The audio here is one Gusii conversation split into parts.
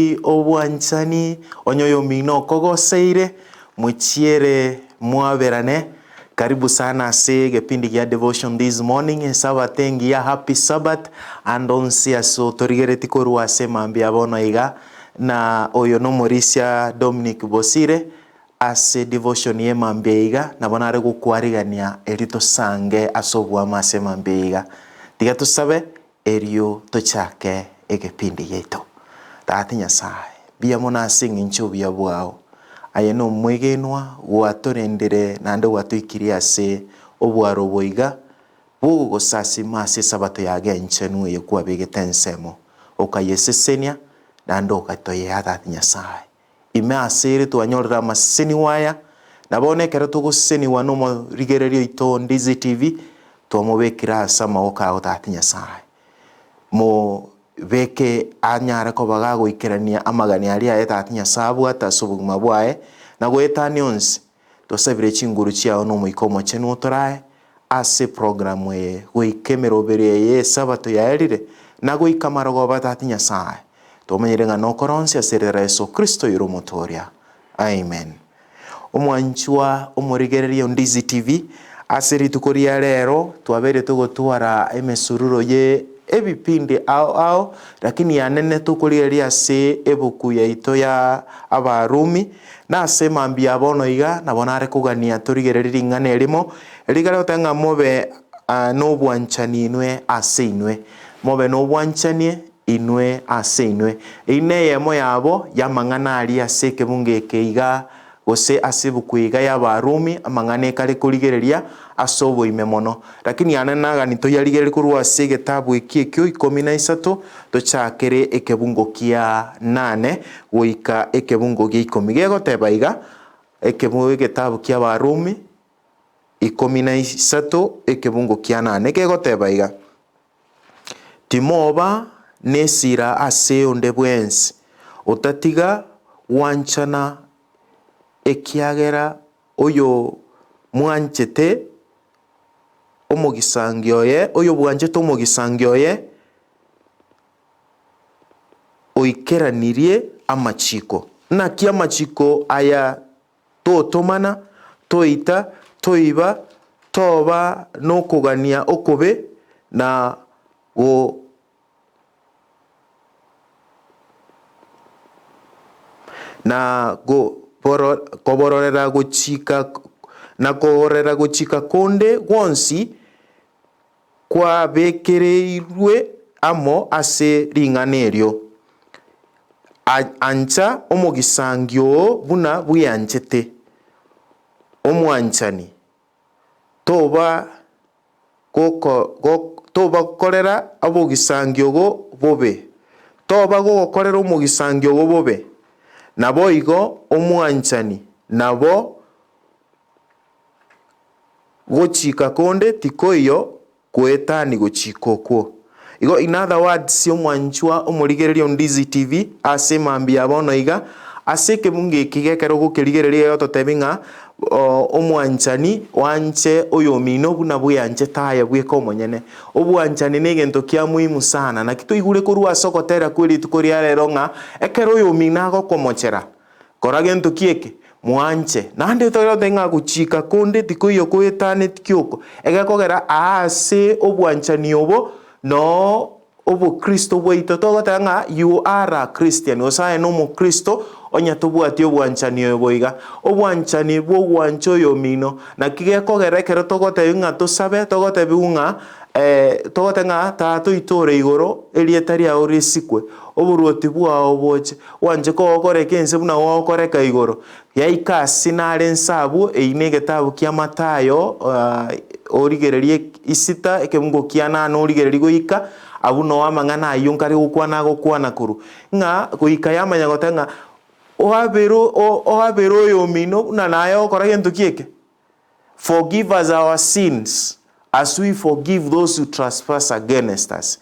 Obwanchani, onye oyomino okogoseire, mochiere mwaberane. Karibu sana ase egepindi gia devotion this morning, esabato engiya, happy Sabbath, ande onsi ase otorigereti korwa ase mambia bono iga, na oyo nomorisia Dominic Bosire ase devotion ye mambia iga, nabo nare gokwarigania erio tosange ase oboamo ase mambia iga. Tiga tosabe Erio tochake egepindi giaito. Tata Nyasae, mbuya mono ase eng'encho y'obuya bwao. Aye nomwegenwa, gwatorendire naende gwatoikirie ase obwaro obo iga bw'ogogosasima ase Esabato yago enchenu eye kwabegete ensemo, okayesesenia naende ogatoyea Tata Nyasae. Ime ase ere twanyorire amasesenigwa aya, na bono ekero togosesenigwa nomorigereria oito o Ndizi TV, twamobekire ase amaboko ao Tata Nyasae. Mobeke anyare koba gagoikerania amagani aria aye Tata Nyasae abwate ase obogima bwaye, na goetania onsi, twasabire chinguru chiao na Omoika Omochenu otorae ase eprogramu eye goika emeroberio eye y'Esabato yaerire, na goika amarogoba Tata Nyasae. Tomanyire ng'a nokore onsi ase erieta ria Yeso Kristo oyore Omotooria. Amen. Omwanchwa omorigereria o Ndizi TV, ase rituko ria rero twabeire togotwara emesururo ye ebipindi ao ao, lakini yanene tokorigereria ase ebuku yaito ya Abarumi, na ase mambia ya bono iga nabo nare kogania torigererie ring'ana erimo, rigare goteba ng'a mobe nobwanchani inwe ase inwe, mobe nobwanchani Inwe ase inwe. Eyio neyemo yabo y'amang'ana aria ase ekebungo eke iga, gose ase ebuku iga y'Abarumi, amang'ana ekare korigereria ase oboime mono. Lakini ane nagani toyarigererie korwa ase egetabu eki ekio ikomi na isato, tochakere ekebungo kia nane goika ekebungo gia ikomi. Gegoteba iga, ekebungo egetabu ki'Abarumi ikomi na isato ekebungo kia nane, gegoteba iga. Timoba nesira ase onde bwensi, otatiga gwanchana, ekiagera oyomwanchete omogisangio oye, oyobwanchete omogisangio oye, oikeranirie amachiko. Naki amachiko aya Totomana, toita, toiba, toba nokogania okobe, na go na kobororera gochika na koborera gochika konde gwonsi kwabekereirwe amo ase ring'ana erio, Ancha omogisangio oo buna bweanchete. Omwanchani, toba tobakorera obogisangio obo bobe, toba gogokorera omogisangio ogo bobe. Naboigo omwanchani nabo Gochika konde tikoiyo goetani gochika okwo. Igo in other words omwanchwa omorigereria o Ndizi TV ase mambia ya bono iga, ase ekebungo eke iga ekero ogokerigereria iga egototebi ng'a omwanchani oanche oyomino buna bweanchete aye bweka omonyene. Obwanchani na egento kia muhimu sana naki toigure korwa ase ogotera kwe rituko ria rero ng'a ekero oyomino agokomochera Kora gento ki eke? Mwanche. Naende toirote ng'a gochika konde tikoiyo koetaneti kioko, egekogera aase obwanchani obo noo obokristo bwaito. Togoteba ng'a you are a Christian, gose aye nomokristo onye tobwati obwanchani obo iga. Obwanchani bw'ogwancha oyomino. Naki gekogera ekero togotebiwa ng'a tosabe, togotebiwa ng'a togoteba ng'a Tata oito ore igoro, erieta riao risikwe, oboruoti bwao boche. Gwanche kogokoreka ense buna gogokoreka igoro. Yaika ase nare ense abwo, eyio negetabu kia Mathayo, origererie isita, ekebungo kia nane origererie goika, abwo noo amang'ana ayio nkare gokwana agokwana korwa. Ng'a goika yamanya goteba ng'a oabere oabere oyomino buna naye ogokora gento ki eke? Forgive us our sins, as we forgive those who trespass against us.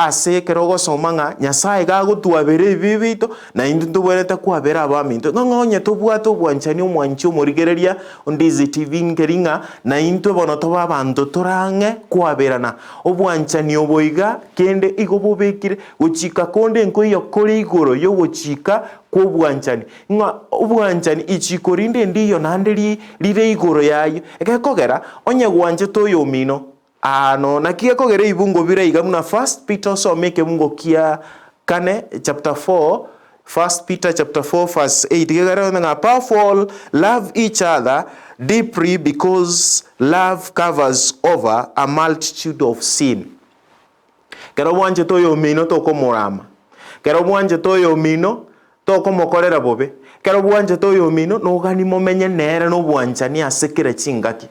Ase ekero ogosoma ng'a Nyasae iga agotwabera ebibe biaito, na intwe ntobwenerete kwabera abaminto. Ng'a onye tobwate obwanchani omwanchi omorigereria Ndizi TV nkeri ng'a naintwe bono tobe abanto tore ang'e kwaberana. Obwanchani obo iga kende igo bobekire gochika konde nkoiyo kore igoro y'ogochika kw'obwanchani. Ng'a obwanchani ichiko rinde ndiyo naende rire igoro y'ayio. Egekogera onye gwanchete oyomino, Aano, naki gekogera ebibungo bire iga buna First Peter osome ekebungo kia kane chapter 4, First Peter chapter 4 verse 8 gekogera ng'a above all love each other deeply because love covers over a multitude of sin. Kero bwanchete oyomino tokomorama, kero bwanchete oyomino tokomokorera bobe, kero bwanchete oyomino nogani momenye nere nobwanchani ase kera chingaki.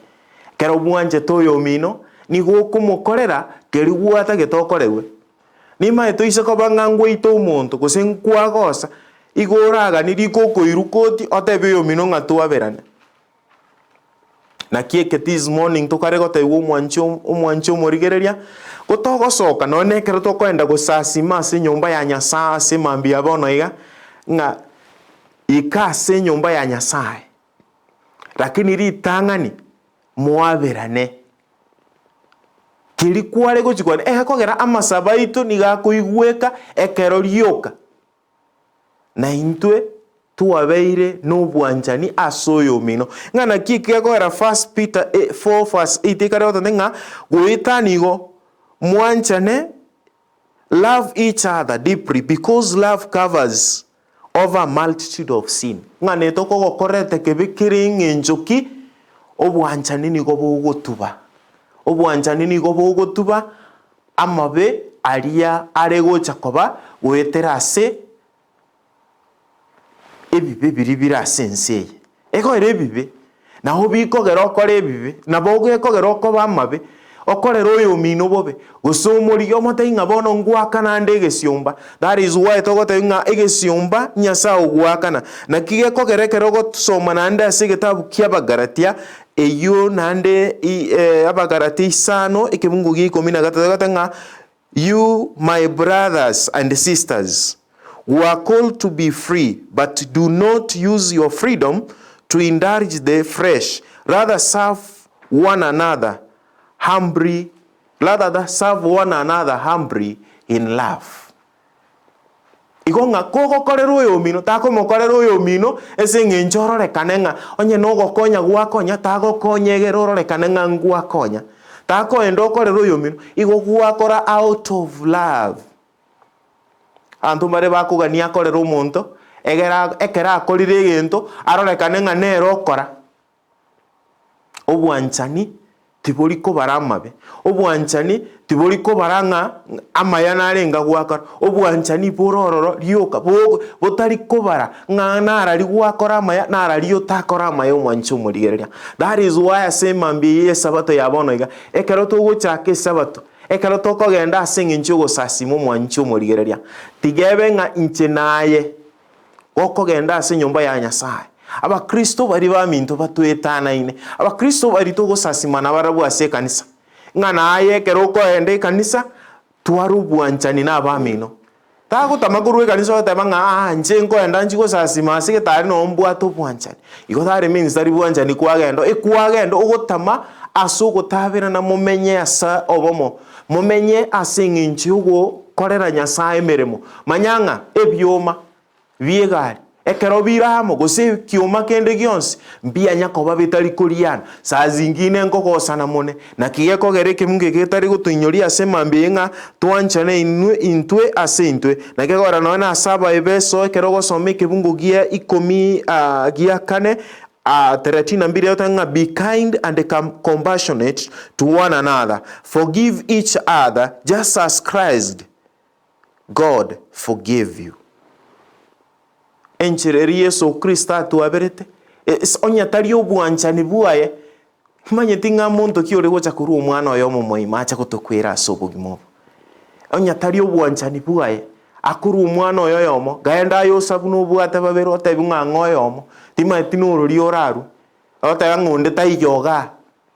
Ekero bwanchete oyomino, nigo okomokorera keria gwatagete okorerwe. Nimaete oise koba ng'a ngwaite omonto gose nkwagosa, igo oraganie riko okoirwa koti otebie oyomino ng'a twaberane. Naki eke this morning tokare gotebiwa omwanchi omwanchi omorigereria, gotogosoka nonye na ekero tokoenda gosasima ase enyomba ya Nyasae ase mambia ya bono iga, ng'a ika ase enyomba ya Nyasae. Lakini ritang'ani moaberane. Keria kware gochia kwane egekogera amasabo aito nigo akoigweka ekero rioka, na intwe twabeire nobwanchani ase oyomino. Ng'a naki eki gekogera First Peter 4 verse 8 ekare goteba ng'a goetania igo mwanchane Love each other deeply because love covers over a multitude of sin. Ng'a netokogokorete kebe kere eng'encho ki? Obwanchani nigo bogotuba. Obwanchani nigo bogotuba amabe aria are gocha koba goetera ase ebibe biria bire ase ense eye. Ekogera ebibe, nabo bikogera okore ebibe, nabo gekogera okoba amabe, okorere oyomino bobe, gose omorigie omotebi ng'a bono ngoakana ande egesiomba. That is why togotebi ng'a egesiomba Nyasae ogoakana. Naki gekogera ekero ogosoma naende ase egetabu kia Abagalatia, eyio naende Abagalatia isano, ekebungo gia ikomi na gatato egoteba ng'a You, my brothers and sisters, were called to be free, but do not use your freedom to indulge the flesh, rather serve one another humbly, rather serve one another humbly in love. Igo ng'a kogokorera oyomino, takomokorera oyomino ase eng'encho ororekane ng'a onye nogokonya gwakonya, tagokonya egere ororekane ng'a ngwakonya. Takoenda okorera oyomino, igo gwakora out of love. Abanto mbare bakogania akorere omonto, egere ekero akorire egento, arorekane ng'a nere okora. Obwanchani tibori kobara amabe, obwanchani tibori kobara ng'a amaya narenge gwakora, obwanchani bore ororo rioka bo botari kobara ng'a narari gwakora amaya narari otakora amaya omwanche omorigereria. That is why ase emambia eye y'esabato ya bono iga, ekero togochaka esabato, ekero tokogenda ase eng'encho y'ogosasima omwanche omorigereria, tiga ebe ng'a inche naye. gokogenda ase enyomba ya Nyasae. Abakristo baria baminto batwetanaine, abakristo baria togosasima nabarabwo ase ekanisa, ng'a naye ekero okoenda ekanisa, twara obwanchani na abamino. Tagotama korwa ekanisa ogoteba ng'a aa inche nkoenda nchie gosasima ase getari noo mbwate obwanchani. Igo that means tari bwanchani kwagenda, ekwagenda ogotama ase ogotaberana momenye ase obomo, momenye ase eng'encho yogokorera Nyasae emeremo. Manya ng'a ebioma bi'egari ekero bire amo, gose ekioma kende gionsi, mbianya koba bitari koriana. Saa zingine nkogosana mone, naki gekogera ekemungo eke getari gotoinyoria ase mambia eye ng'a twanchane inwe intwe ase intwe. Naki gekogera nonya na ase Abaefeso ekero ogosoma ekebungo gia ikomi gia kane thelathini na mbili egoteba ng'a be kind and compassionate to one another, forgive each other just as Christ God forgave you. Enchera eria Yeso Kristo atwaberete, ase onye tari obwanchani bwaye, timanyeti ng'a monto ki ore gocha korwa omwana oye omomoima ache gotokwera ase obogima obo. Onye tari obwanchani bwaye, akorwa omwana oye oyomo, genda aye osabune obwate babere otebiwe ng'a ng'a oyomo, timanyeti norori orarwe, ogoteba ng'a onde taiyo igaa.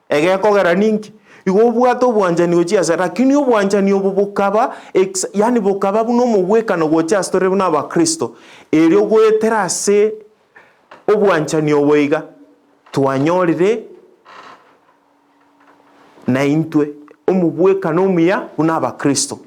Egekogera ninki? Igo obwate obwanchani gochia ase, lakini obwanchani obo bokaba ex yaani bokaba buna omogwekano gocha ase tore buna abakristo, erio goetera ase obwanchani obo iga, twanyorire naintwe omogwekano omuya buna abakristo.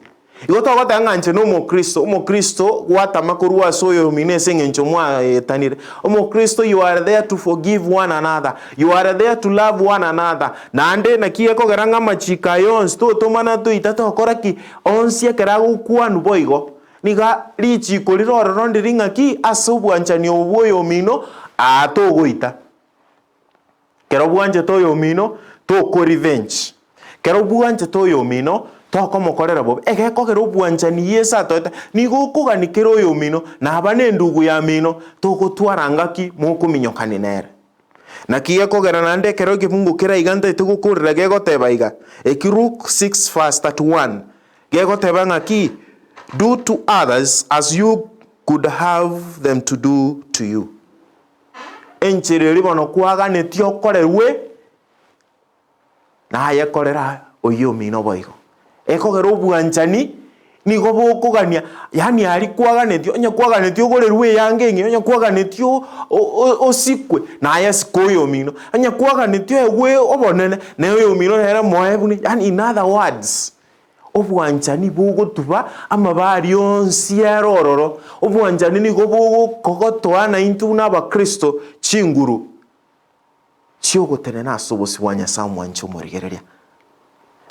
Igo togoteba ng'a inche nomokristo, omokristo gwatama korwa ase oyomino ase eng'encho mwaetanire. Omokristo you are there to forgive one another, you are there to love one another. Naende naki gekogera ng'a amachiko aya onsi totomana toita tokora ki? Onsi ekero agokwanwa boigo, niga richiko rire ororo ndiri ng'aki ase obwanchani obo bwa oyomino aa togoita. Kero bwanchete oyomino, toko revenge. Kero bwanchete oyomino, tokomokorera bobe. Egekogera obwanchani Yeso atoete, nigo okogania kera oyomino, naba nendugu yamino, togotwara ngaki mokominyokani nere. Naki gekogera naende ekero ekebungo kere aiga ntaete gokorera gegoteba iga, eki Luke 6 verse 31, gegoteba ng'aki, Do to others as you could have them to do to you. Enchera eria bono kwaganetie okorerwe, naye korera oyio omino boigo. Ekogera obwanchani nigo bokogania, yaani aria kwaganetie, onye kwaganetie ogorerwe eyanga eng'ao, onye kwaganetie osikwe, naye sika oyomino, onye kwaganetie oegwe obonene, naye oyomino nere moe buna, yaani in other words. Obwanchani bogotuba amabari onsi ere ororo. Obwanchani nigo bogotoa naintwe buna abakristo chinguru chiogotenena ase obosio bwa Nyasae omwanche omorigereria.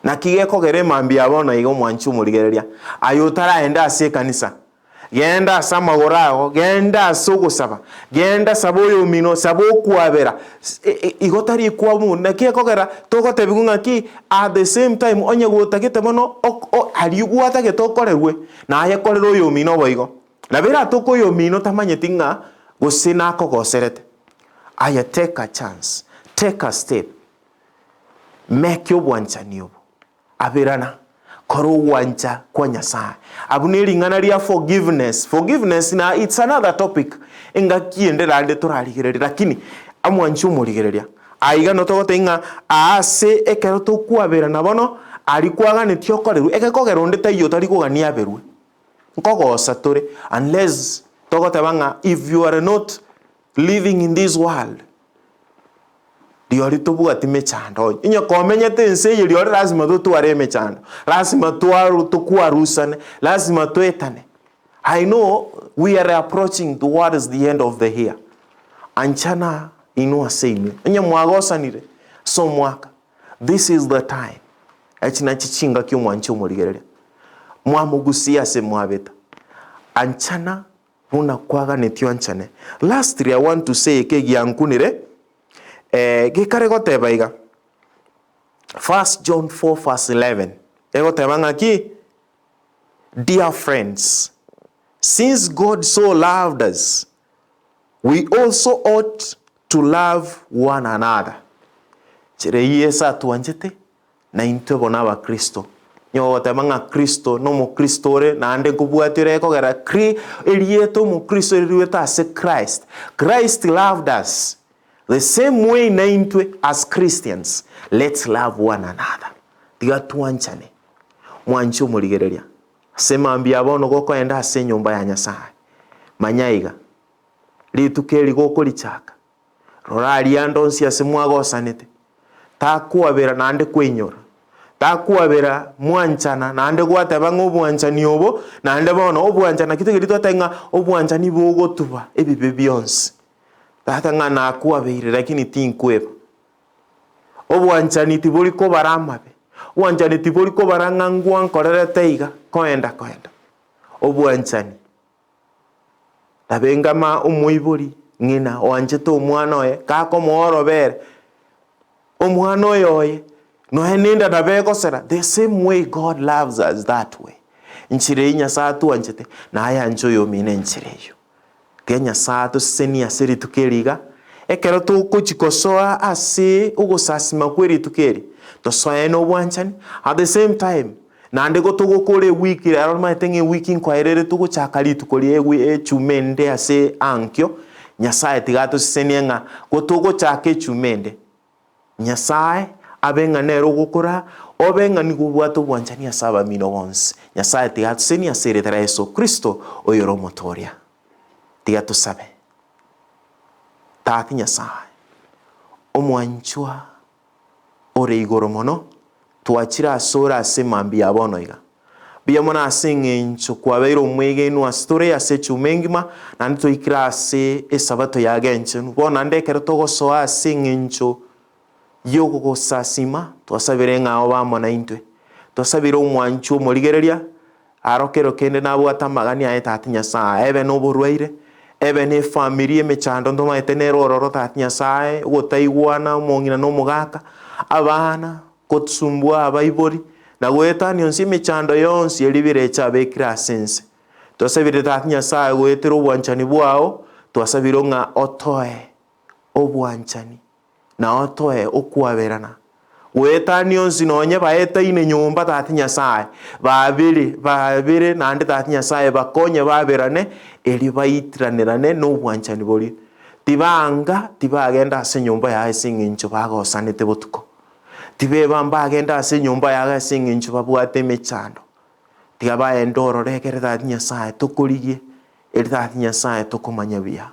Naki gekogera emambia ya bono iga omwanche omorigereria, aye otaraende ase ekanisa, Genda ase amagoro ao, genda ase ogosaba, genda saba oyomino, saba okwabera, igo tari kwabu naki ekogera togotebigwa ng'aki at the same time onye gotagete bono aria gwatagete okorerwe, naye korera oyomino boigo. Nabo eratoke oyomino tamanyeti ng'a gose nakogoserete. Aye take a chance, take a step, make obwanchani obo. Aberana, kora ogwancha kwa Nyasae. Abwo nering'ana ria forgiveness. Forgiveness na it's another topic engaki ende naende torarigererie lakini amwanche omorigereria. Aiga notogotebia ng'a aase ekero tokwaberana bono aria kwaganetie okorerwe egekogera onde taiyo otari kogania aberwe. Nkogosa tore unless togoteba ng'a if you are not living in this world Rirorio tobwati mechando onye. Onye komenyete ense eye rirorio lasima totware emechando, lasima twaru tokwarusane, lasima toetane. I know we are approaching towards the end of the year. Anchana inwe ase inwe. Onye mwagosanire ase omwaka, this is the time. Echi nachi chingaki omwanche omorigereria. Mwamogusia ase mwabeta. Anchana Buna kwaganetie oanchane. Lastly I want to say eke giankunire eh, gekare goteba iga, First John 4 verse 11 egoteba ng'aki? Dear friends, since God so loved us, we also ought to love one another. Nchera eyio Yeso atwanchete, Na intwe bono Abakristo, nigo goteba ng'a Kristo nomokristo ore, naende nkobwatia ore ekogera kri erieta omokristo riruete ase Christ. Christ loved us the same way naintwe as Christians let's love one another. Tiga twanchane. Mwanche omorigereria. Ase mambia bono gokoenda ase enyomba ya Nyasaye, manya iga, rituko eri gokorichaka, Rora aria ande onsi ase mwagosanete, takwabera naende kweinyora, takwabera mwanchana naende gwateba ng'a obwanchani obo, naende bono obwanchani naki togeri twateba ng'a obwanchani bogotuba ebibe bionsi. Tata ng'a nakwabeire lakini tinkweba. Obwanchani tibori kobara amabe, obwanchani tibori kobara ng'a ngwankorerete iga, koenda koenda. Obwanchani. Nabengama omoibori ng'ina oanchete omwana oye, gakomoa orobere, omwana oyo oye, nonya nenda nabo egosera, the same way God loves us that way. Enchera eyio Nyasae atwanchete, naye anche oyomino enchera eyio. Tiga Nyasae atosesenie ase rituko eri iga, ekero togochia kosoa ase ogosasima kwe rituko eri, tosoe na obwanchani, at the same time, Naende gotogokora ewiki rero omanyete ng'a ewiki nkoera ere togochaka rituko ria ewi echuma ende ase ankio, Nyasaye tiga atosesenie ng'a gotogochaka echuma ende, Nyasaye. Abe ng'a nere ogokora, obe ng'a nigo obwate obwanchani ase abamino bonsi. Nyasae tiga atusenie ase erieta ria Yeso Kristo, oyore Omotooria. Tiga tosabe. Tata Nyasae, omwanchwa ore igoro mono, twachire asore ase mambia ya bono iga. Mbuya mono ase eng'encho kwabeire omwegenwa ase tore ase echuma engima, naende toikire ase esabato yago enchenu. Bono naende ekero togosoa ase eng'encho y'ogogosasima, twasabire ng'a obe amo naintwe. Twasabire omwanchwa omorigereria, aro kero kende nabwate amagani aye Tata Nyasae, ebe noborwaire, ebe ne efamiri emechando ntomaete nere ororo Tata Nyasae, ogotaigwana omong'ina na omogaka, abana, gosumbua abaibori, na goetania onsi emechando yonsi eria birecha abekire ase ense. Twasabire Tata Nyasae goetera obwanchani bwao, twasabire ng'a otoe obwanchani. na otoe okwaberana. Goetania onsi nonye baetaine nyomba Tata Nyasae, babere babere naende Tata Nyasae bakonye baberane erio baitiranerane nobwanchani boria. Tibanga tibagenda ase enyomba yaye ase eng'encho bagosanete botuko. Tibeba mbagende ase enyomba yaye ase eng'encho babwate emechando. Tiga baende ororo ekere Tata Nyasae tokorigie, erio Tata Nyasae tokomanya buya.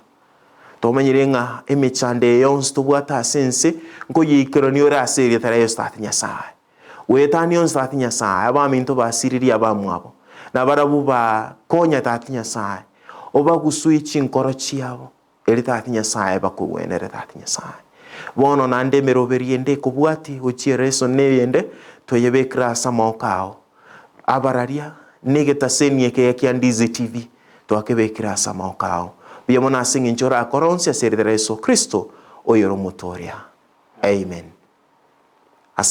Tomanyire ng'a emechando eye yonsi tobwate ase ense nkoyeikerania ore ase erieta ria Yeso Tata Nyasae. Goetania onsi Tata Nyasae, abaminto basiririe abamwabo, na barabwo bakonya Tata Nyasae, obagusue chinkoro chiabo, erio Tata Nyasae bakogwenere Tata Nyasae. Bono naende emeroberio ende ekobwatia gochia ereso na eyende, toyebekere ase amaoko ao. Abararia, na egetaseni eke kia Ndizi TV, Twakebekire ase amaoko ao. Mbuya mono ase engencho orakore onsi ase erieta ria Yeso Kristo, oyore Omotooria. Amen.